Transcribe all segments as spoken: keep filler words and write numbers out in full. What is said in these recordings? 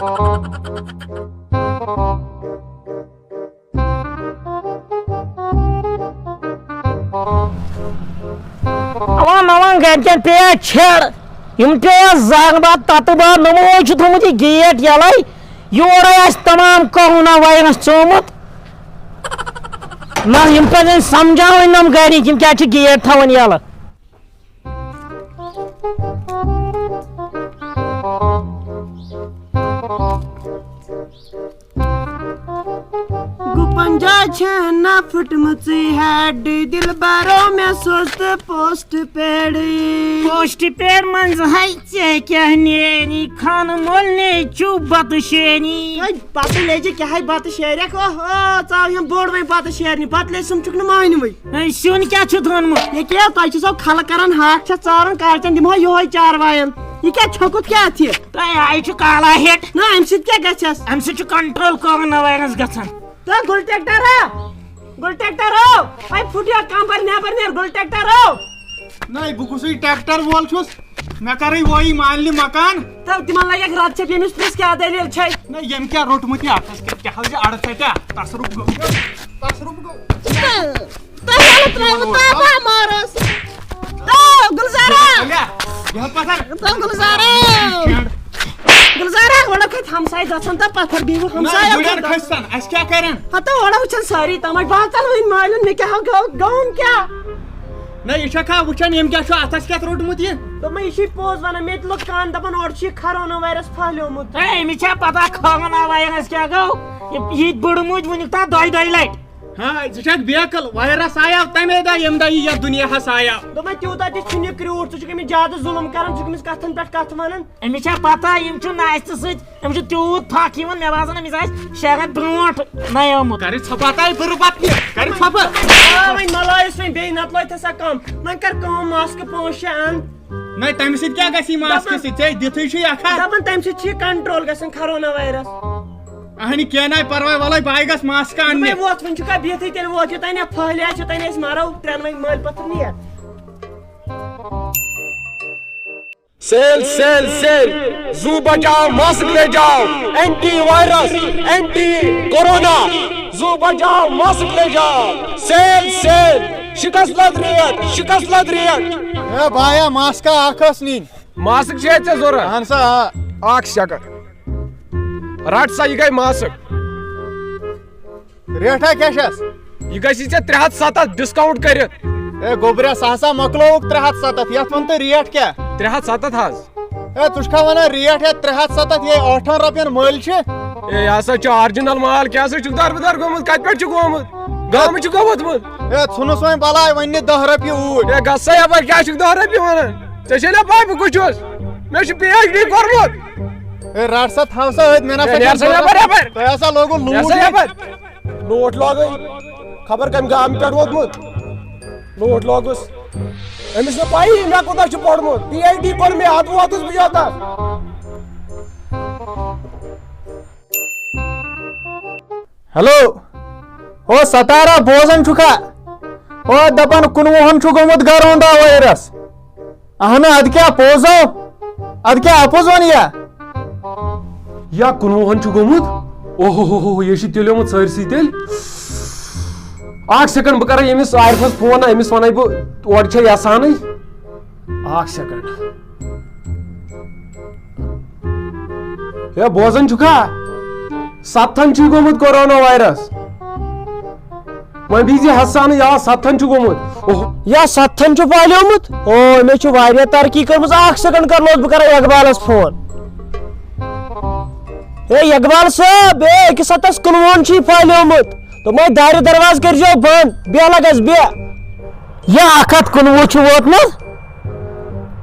اوا نوان گرِکٮ۪ن پیٚیہِ چھڑ، یِم پیٚیہِ زنگ باد تتہٕ باد، نومو چھُ تھوٚمُت یہِ گیٹ یلے، یورے آسہِ تمام کرونا وایرس ژومُت۔ نہ یِم پزن سمجھاوٕنۍ نۄم گرِکۍ، یِم کیٛازِ چھِ گیٹ تھاوان یلہٕ۔ گُپن جایہِ چھےٚ نہ پھٕٹمٕژٕے ہیڈ، دِلبرو مےٚ سوز تہٕ پوسٹ پیڈٕے۔ پوسٹ پیڈ منٛز ہے ژےٚ کیٛاہ نیری، خانہٕ مول نے چھُ بتہٕ شیری۔ ہے، بتہٕ لیجہِ کیٛاہ ہے بتہٕ شیرکھ؟ اوہ، اوہ، ژاو یِم بوٚڑ وۄنۍ بتہٕ شیرنہِ، بتہٕ لیجہِ سُم چھُکھ نہٕ مانوٕے۔ ہے، سیُن کیٛاہ چھُتھ اوٚنمُت؟ یہِ کیٛاہ، تۄہہِ چھُ سو کھلہٕ کران ہاکھ چھا ژاران، کالچن دِمہو یِہوے چاروایَن۔ یہِ کیٛاہ چھوٚکُتھ کیٛاہ اَتھ یہِ؟ تۄہہِ آیہِ چھُ کالا ہِٹ۔ نہ، اَمہِ سۭتۍ کیٛاہ گژھٮ۪س؟ اَمہِ سۭتۍ چھُ کنٹرول کرونا وایرس گژھان۔ تہٕ گُل ٹریکٹر ہا، گُل ٹریکٹر ہو، وۄنۍ پھُٹ یہِ کمبر نٮ۪بر، نیر گُل ٹریکٹر ہو۔ نہ، بہٕ کُسٕے ٹریکٹر وول چھُس؟ مےٚ کَرٕے وۄنۍ مالنہِ مکان۔ تہٕ تِمن لگٮ۪کھ رد چھپ، ییٚمِس پرٛژھ کیٛاہ دٔلیٖل چھے۔ نہ، ییٚمۍ کیٛاہ روٚٹمُت یہِ اَتھس کیٛاہ، کیٛاہ حظ یہِ اَڑٕ ژَٹیٛاہ؟ تصرُف گوٚو، تصرُف گوٚو۔ تۄہہِ یَلہٕ ترٛٲوٕ تۄہہِ بہٕ مارس۔ تو گُلزارا۔ یہِ ہا پَتھر۔ تو گُلزارا۔ شیٚنٛڈ۔ گُلزارا، وَلہٕ کھٔتۍ ہمساے گژھن تہٕ پَتھر بیٚہوٕ نہ، ہمساے گُرٮ۪ن کھٔتۍ سن، اَسہِ کیٛاہ کَرن؟ ہتہٕ اورٕ وٕچھن سٲری تماش، بہٕ ہا ژَلہٕ وۄنۍ مٲلِن، مےٚ کیٛاہ ہا گوٚو، گوٚوُم کیٛاہ؟ نہ، یہِ چھکھا وٕچھان، ییٚمۍ کیٛاہ چھُ اَتھس کیٛاہ روٚٹمُت یہِ؟ دوٚپمَے، یہِ چھُے پوٚز وَنان، مےٚ تہِ لوٚگ کانٛہہ دَپان، اورٕ چھُ یہِ کرونا وایرس پھٔہلیومُت۔ ہے، أمِس چھا پتہ کرونا وایرس کیٛاہ گوٚو؟ یہِ، یہِ تہِ بوٚڑمُت وٕنیُک تام دۄیہِ دۄیہِ لٹہِ۔ ہاں، ژٕ چھکھ بیقل، وایرس آیاو تمے دۄہ، ییٚمہِ دۄہ یہِ یتھ دُنیاہس آیاو۔ دوٚپمَے، تیوٗتاہ تہِ چھُنہٕ یہِ کرٛیوٗٹھ، ژٕ چھُکھ أمِس زیادٕ ظُلُم کران، ژٕ چھُکھ أمِس کتھن پٮ۪ٹھ کتھٕ ونان۔ أمِس چھا پتہ، یِم چھِ ناستہِ سۭتۍ، أمِس چھُ تیوٗت پھکھ یِوان، مےٚ باسان، أمِس آسہِ شےٚ رٮ۪تھ برونٛٹھ نَیومُت۔ کر ژھۄپہٕ تہٕ برٕ پتہٕ کیٛاہ؟ کر ژھۄپہٕ؟ آ، وۄنۍ مہ لایُس وۄنۍ بیٚیہِ، نتہٕ لٲگۍ تھَسا کم۔ وۄنۍ کر کٲم، ماسکہٕ پانٛژھ شےٚ اَن۔ نہ، تَمہِ سۭتۍ کیٛاہ گژھی ماسکہٕ دَپان سۭتۍ؟ ژےٚ دِتھٕے چھُے اکھ اکھ۔ دَپان، تَمہِ سۭتۍ چھُ یہِ کنٹرول گژھان کرونا وایرس۔ اہنہِ، کینٛہہ نہ پرواے، وَلَے بہٕ گژھٕ ماسکہٕ اَننہِ۔ دوٚپمَے، وۄتھ، وۄنۍ چھُکھا بِہتھٕے، تیٚلہِ ووت یوٚتانۍ، یا پھٔہلے اَسہِ یوٚتانۍ، أسۍ مَرو، ترٛٮ۪نوَے مٲلۍ پٔتھٕر نیر۔ سیل، سیل، سیل، زو بچاؤ، ماسک لے جاؤ، اینٹی وائرس، اینٹی کورونا، زو بچاؤ، ماسک لے جاؤ، سیل، سیل، شکست لد ریٹ، شکست لد ریٹ۔ اے بایا، ماسکا اکھ ٲس نِنۍ۔ ماسک چھے ژےٚ ضروٗرت؟ اہن سا، آ۔ اکھ سیکنڈ۔ رٹ سا، یہِ گٔے ماسک۔ ریٹھا کیٛاہ چھَس؟ یہِ گژھی ژےٚ ترٛےٚ ہَتھ سَتَتھ ڈسکاؤنٹ کٔرِتھ۔ اے گوٚبریا، سُہ ہسا مۄکلووُکھ ترٛےٚ ہَتھ سَتَتھ، یَتھ وَن تہٕ ریٹ کیٛاہ؟ ترٛےٚ ہَتھ سَتَتھ حظ۔ اے، ژٕ چھُکھا وَنان ریٹ ہٮ۪تھ ترٛےٚ ہَتھ سَتَتھ، یہِ ٲٹھَن رۄپیَن مٔلۍ چھِ؟ اے، یہِ ہسا چھُ آرجِنل مال، کیٛاہ سا چھُکھ دَربٕدَر گوٚمُت؟ کَتہِ پٮ۪ٹھ چھُکھ گوٚمُت؟ گامہٕ چھُکھ گوٚمُت؟ اے، ژھٕنُس وۄنۍ بَلاے، وۄنۍ نہِ دَہ رۄپیہِ اوٗرۍ۔ اے، گژھ سا یَپٲرۍ، کیٛاہ چھُکھ دَہ رۄپیہِ وَنان؟ ژےٚ چھے نا پَے بہٕ کُس چھُس؟ مےٚ چھُ پی ایچ ڈی کوٚرمُت۔ اے، رَٹ سا، تھاو سا أتھۍ، مےٚ نہ سا اے، نیر سا یَپٲرۍ، یَپٲرۍ۔ تۄہہِ ہسا لوگوُ نیر لوٗٹھ سا ییٚتہِ۔ یَپٲرۍ۔ لوٗٹھ لاگٕنۍ، خبر کمہِ گامہٕ پٮ۪ٹھ ووتمُت۔ لوٗٹھ لوگُس۔ أمِس نہٕ پَیی مےٚ کوٗتاہ چھُ پوٚرمُت۔ پی ایچ ڈی کوٚر مےٚ، اَدٕ ووتُس بہٕ یوٚتَس۔ ہیلو، او ستارا، بوزان چھُکھا؟ او دَپان کُنوُہَن چھُ گوٚمُت گرونا وایرس۔ اہنُو، ادٕ کیٛاہ پوٚز ہو؟ ادٕ کیٛاہ اپُز ونہٕ یا؟ یا کُنوُہن چھُ گوٚمُت؟ اوہو ہو ہو، یہِ چھُ تیٚلیومُت سٲرسٕے تیٚلہِ۔ اکھ سیکنڈ، بہٕ کرے ییٚمِس عارفس فون نا، أمِس ونَے بہٕ اورٕ چھا یژھانٕے۔ اکھ سیکنڈ۔ ہے، بوزان چھُکھا؟ ستتھن چھُے گوٚمُت کورونا وایرس۔ وۄنۍ بِہزِ حسانٕے، آ، ستتھن چھُ گوٚمُت۔ اوہ۔ یا ستتھن چھُ پھٔہلیومُت؟ او، مےٚ چھُ واریاہ ترقی کٔرمٕژ۔ اکھ سیکنڈ کرنوس بہٕ کرے اقبالس فون۔ ہے اقبال صٲب، ہے، أکِس ہتس کُنوُہن چھُے پھٔہلیومُت۔ دوٚپمَے، دارِ دروازٕ کٔرۍزیو بنٛد، بیٚہہ لگس بیٚہہ۔ یہِ اکھ ہتھ کُنوُہ چھُ ووتمُت۔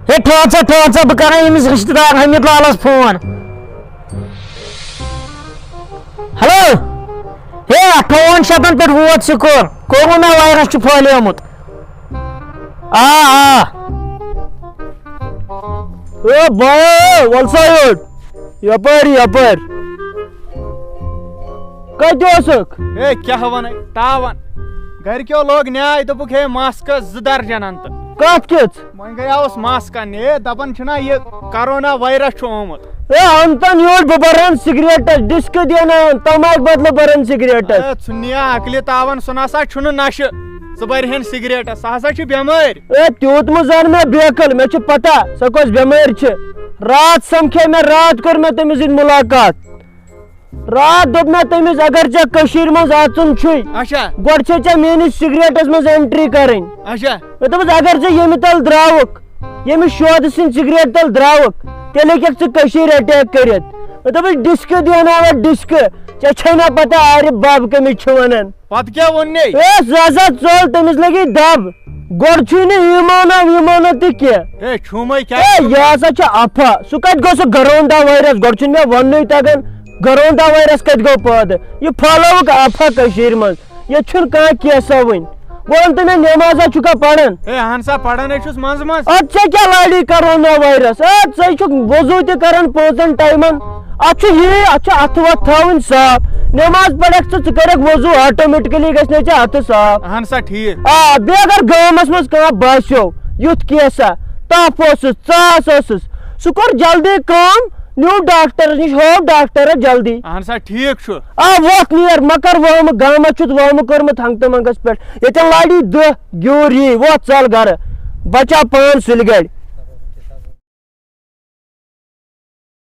ہے، ٹھہر سا، ٹھہر سا، بہٕ کرے أمِس رشتہٕ دار حمید لالس فون۔ ہیلو، ہے، اَٹھووُہَن شیٚتَن پٮ۪ٹھ ووت سُہ کو-، کورونا وایرس چھُ پھٔہلیومُت۔ آ، آ۔ اے بایو، وَل سا یوٚت۔ یَپٲرۍ، یَپٲرۍ۔ کَتہِ اوسُکھ؟ ہے، کیٛاہ وَنَے؟ تاوَن۔ گَرِکیو لوگ نیٛاے، دوٚپُکھ، ہے، ماسکَس زٕ درجن اَن تہٕ۔ کَتھ کِژھ؟ وۄنۍ گٔیاوُس ماسک اَننہِ۔ ہے، دَپان چھِنہ یہِ کرونا وایرس چھُ آمُت۔ اے، انتن یور بہٕ برن سگریٹس، ڈسک دیناون، تماک بدلہٕ برن سگریٹس۔ اے، ژھُنیا عقلہِ تاوان، سُہ نسا چھُنہٕ نشہٕ۔ ژٕ برِہن سگریٹس، سُہ ہسا چھُ بٮ۪مٲرۍ۔ اے، تیوٗت مہٕ زن مےٚ بیقل، مےٚ چھِ پتہ سۄ کۄس بٮ۪مٲرۍ چھِ۔ راتھ سمکھے مےٚ، راتھ کوٚر مےٚ تٔمِس سۭتۍ مُلاقات۔ راتھ دوٚپ مےٚ تٔمِس، اگر ژےٚ کٔشیٖرِ منٛز اژُن چھُے، اچھا۔ گۄڈٕ چھے ژےٚ میٲنِس سگریٹس منٛز انٹری کرٕنۍ۔ اچھا۔ مےٚ دوٚپُس، اگر ژٕ ییٚمہِ تل درٛاوُکھ، ییٚمہِ شودٕ سٕنٛدِ سگریٹ تل درٛاوُکھ، تیٚلہِ ہیٚککھ ژٕ کٔشیٖرِ اٹیک کٔرِتھ۔ مےٚ دوٚپُس، ڈسکہٕ دیناوتھ ڈسکہٕ، ژےٚ چھے نا پتہ عارف بب کٔمِس چھِ ونان؟ پتہٕ کیٛاہ ووٚن نے؟ اے، سُہ ہسا ژوٚل، تٔمِس لگی دب۔ گۄڈٕ چھُے نہٕ ایٖمانا ویٖمانا تہِ کینٛہہ۔ ہے، چھُمے کیٛاہ؟ اے، یہِ ہسا چھُ افا۔ سُہ کتہِ گوٚو سُہ گرونا وایرس؟ گۄڈٕ چھُنہٕ مےٚ وننُے تگان گرونا وایرس کتہِ گوٚو پٲدٕ۔ یہِ پھٔہلٲوٕکھ افا کٔشیٖرِ منٛز۔ ییٚتہِ چھُنہٕ کانٛہہ کینٛہہ سا وٕنہِ۔ وۄنۍ ؤنۍ تو مےٚ، نٮ۪مازا چھُکھا پران؟ ہے، اہن سا، پران ہے چھُس منٛزٕ منٛزٕ۔ ادٕ ژےٚ کیٛاہ لڑی کرونا وایرس؟ اے، ژٕ چھُکھ وضوٗ تہِ کران پانٛژن ٹایمن۔ اتھ چھُ یی، اتھ چھُ اتھٕ وتھٕ تھاوٕنۍ صاف۔ نٮ۪ماز پرکھ ژٕ، ژٕ کرکھ وضوٗ، آٹومیٹکلی گژھِ نہ ژےٚ اتھٕ صاف۔ اہن سا، ٹھیٖک۔ آ، بیٚیہِ اگر گامس منٛز کانٛہہ باسیو یُتھ کینٛہہ سا، تپھ اوسُس، ژاس ٲسٕس، سُہ کوٚر جلدی کٲم، نیوٗ ڈاکٹرس نِش، ہوو ڈاکٹرس جلدی۔ اہن سا، ٹھیٖک چھُ۔ آ، وۄتھ نیر، مہ کر وٲمہٕ، گامس چھُتھ وٲمہٕ کوٚرمُت ہنٛگتہٕ منٛگس پٮ۪ٹھ۔ ییٚتٮ۪ن لڑی دہ گیوٗر یی، وۄتھ ژل گرٕ، بچا پان سُلہِ گرِ۔